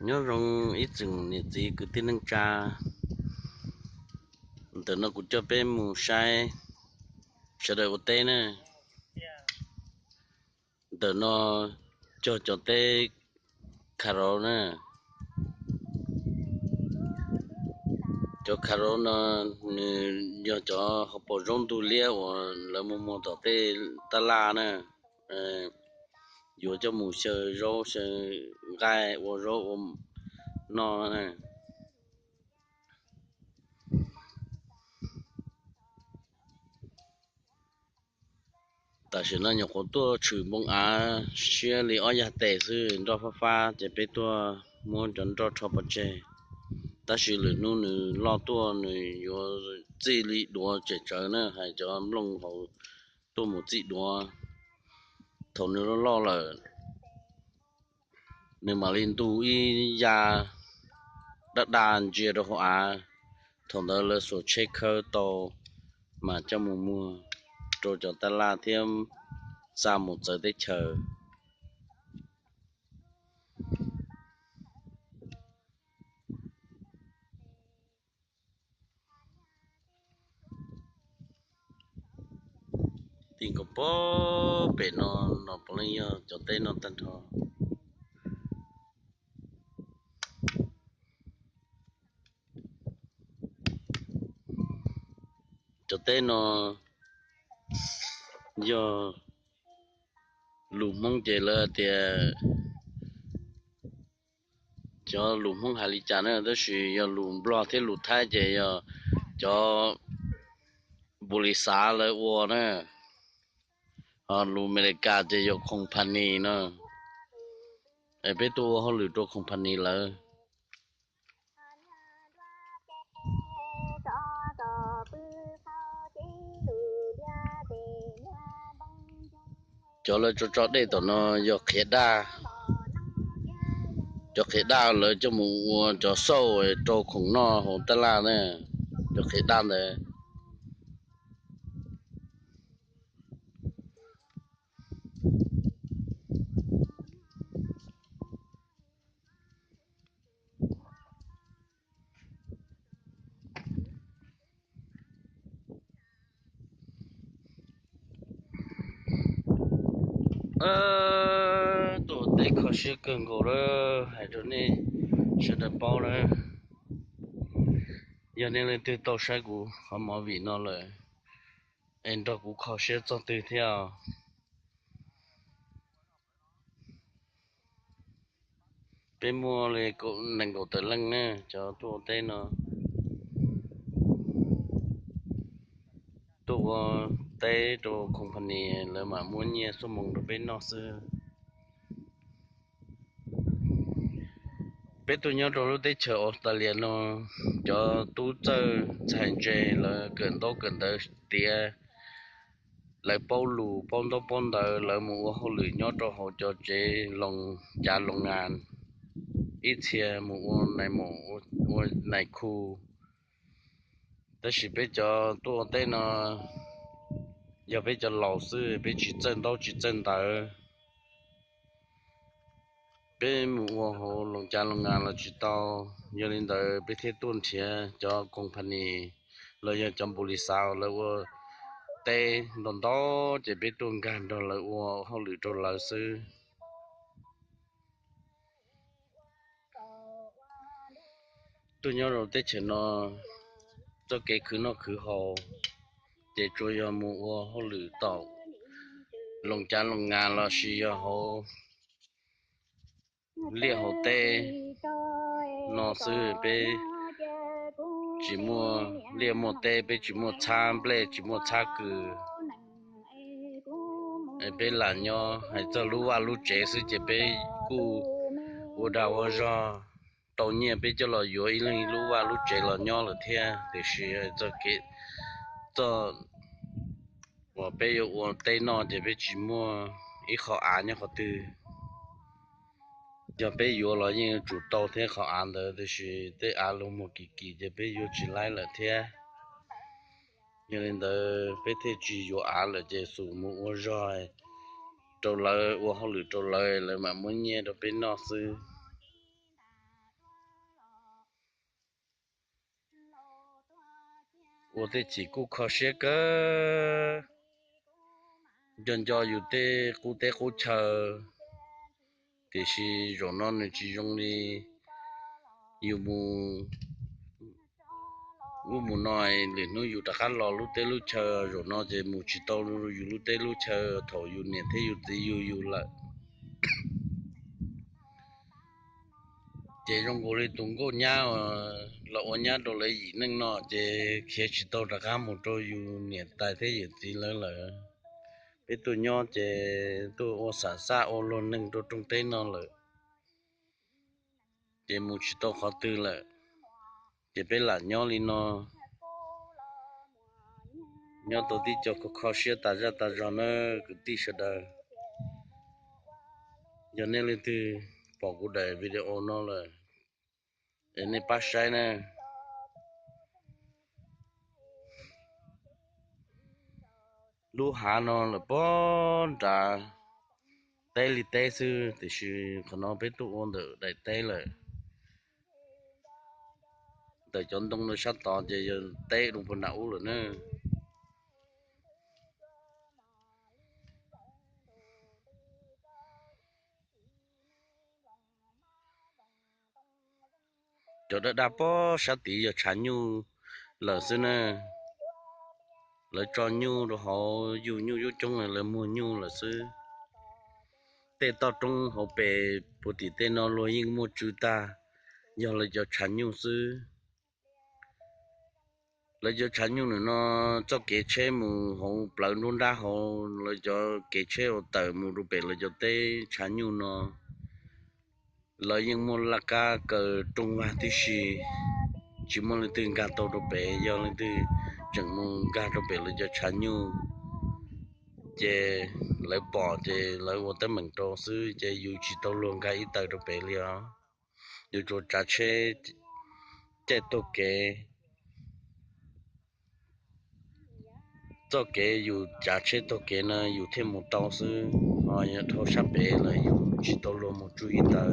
Nyob zoo ib tsoom niam txiv kwv tij neej tsa, ntawm no kuv coj peb mus saib sawv daws ua teb na. Ntawm no cog cov teb kha rau na. Cov kha rau no nws yog cov hauv paus zaub ntug liab uas lawv muag muag tom tej tab laj na, yuav coj mus xyaw zaub xyaw nqaij ua zaub ua noj na. Tam sim no nyuam qhuav tuaj tshwm npoo av siab li ob yag tes xwb, nroj fab fab ces peb tuaj muab cov nroj rho pov tseg. Tab sis lwm hnub nws loj tuaj nws yuav txij li duav tsem tsawv na, hais cov nplooj hauv tuaj mus txij duav. Thaum nws loj loj lawm, nws mam li ntug ib ya daj daj ntsia rau hauv av. Thaum ntawd lawv xuas tsheb khawb tau mas coj mus muag rau cov tab laj thiab xa mus txawv teb chaws. Ti nkaus pem no, no puav leej yog cov teb no tag nrho. Cov teb no yog lus Hmoob ces lawv tias, cov lus Hmoob hais li cas na, tab sis yog lus Nplog thiab lus Thaib ces yog cov npu li xav lawv ua na, ho lus Amelikas ces yog company no. Es peb tuaj ua hauj lwm rau company lawv. Cov lawv tso tso dej tom no yog qhiav daj. Cov qhiav daj lawv coj mus ua cov xauj rau khoom noj hauv tab laj na, cov qhiav daj ntawd. Tuaj ua teb kho siab kawg nkaus lawm, hais rau nej sawv daws paub lawm. Yog nej leej twg tau saib kuv qhov movie no lawm es nrog kuv kho siab txog twg thiab os. Peb muaj li nees nkaum tawm leej na cov tuaj ua teb no. Tuaj ua teb rau company lawv mam muab nyiaj xuab moos rau peb noj xwb. Peb tuaj nyob rau lub teb chaws Australia no, cov tub txawj txhais ntse lawv kawm ntaub kawm ntawv tiav, lawv paub lus paub ntaub paub ntawv, lawv mus ua hauj lwm nyob rau hauv cov tsev loo cav loo nas, ib txhia mus ua nais maum ua nais khu. Tab sis peb cov tuaj ua teb no yog peb cov laus xwb, peb tsis txawj ntaub tsis txawj ntawv. Peb mus ua hauv loo cav loo nas los tsis tau, yog li ntawd peb thiaj tuaj nrhiav cov company los yog cov npu li xav lawv ua teb ntau ntau ces peb tuaj nkag nrog lawv ua hauj lwm rau lawv xwb. Tuaj nyob rau teb chaws no, txoj kev khwv noj khwv haus ces tsuas yog mus ua hauj lwm tom loo cav loo nas los sis yog hauv liaj hauv teb no xwb. Peb tsis muaj liaj muaj teb, peb tsis muaj txhab nplej tsis muaj txhab kws. Peb lam nyob hais txog lub vaj lub tsev xwb ces peb kuj ua dag ua zog tau nyiaj peb coj los yuav ib leeg ib lub vaj lub tsev los nyob lawm thiab. Tiam sis txoj kev, txoj uas peb yuav ua teb noj ces peb tsis muaj ib qho av nyob qhov twg. Yog peb yuav los yeej yuav tsum tau thiab qhov av ntawd, tiam sis tej av los muag kim kim ces peb yuav tsis laib lawm thiab. Yog li ntawd peb thiaj tsis yuav av lawm ces xub mus ua zog rau lawv, ua hauj lwm rau lawv, lawv mam muab nyiaj rau peb noj xwb. ua tej txim kuj kho siab kawg, nco nco yus tej qub teb qub chaw, tiam sis zaum no nws tsis zoo li. Yus mus ub mus no, lwm hnub yus rov qab los lub teb lub chaw, zaum no ces mus tsis tau yus lub teb lub chaw thaum yus niam thiab yus txiv yug yus lawm. Ces zoo nkaus li tus nkauj nyab los ua nyab rau lawv yim neej no ces khiav tsis tau rov qab mus rau yus niam tais thiab yawm txiv lawv lawm. Peb tuaj nyob ces tuaj ua xam xaj ua luag neeg rau rooj teb no lawm, ces mus tsis tau qhov twg lawm. Ces peb lam nyob li no, nyob tau tib co kho kho siab tas zaj tas zog na kwv tij sawv daws. Yog nej leej twg pom kuv daim video no lawm es nej pab saib na. Lub hav no lawm pob nrad, teb li teb xwb, tiam sis qhov no peb tuaj ua ntawm daim teb lawm. Ntawm cov ntoo no sab tod ces yog teb doo puag nram ub lawm na. Cov daj daj pob sab tid yog tshav nyuj lawm xwb na. Lawv tso nyuj rau hauv, yug nyuj coob coob, lawv muag nyuj lawm xwb. Tej toj roob hauv pes puag tim tej no luag yeej muaj tsw tag, yog lawv cov tshav nyuj xwb. Lawv cov tshav nyuj nim no txoj kev tsheb mus hauv plawv nruab nrab hauv lawv cov kev tsheb uas tawm mus rau pem lawv cov teb tshav nyuj no, lawv yeej muaj laj kab kaw rooj vag tib si, tsis muaj leej twg nkag tau rau pem. Yog leej twg tseem mus nkag rau pem lawv cov tshav nyuj ces lawv pom ces lawv ua teeb meem rau xwb, ces yus tsis tau luag nkag ib taw rau pem li os. Yus tsuas tsav tsheb caij taug kev, txoj kev yus tsav tsheb taug kev no yus thiaj mus tau xwb, ho yog dhau sab pem lawm yus tsis tau luag mus tsuj ib taw.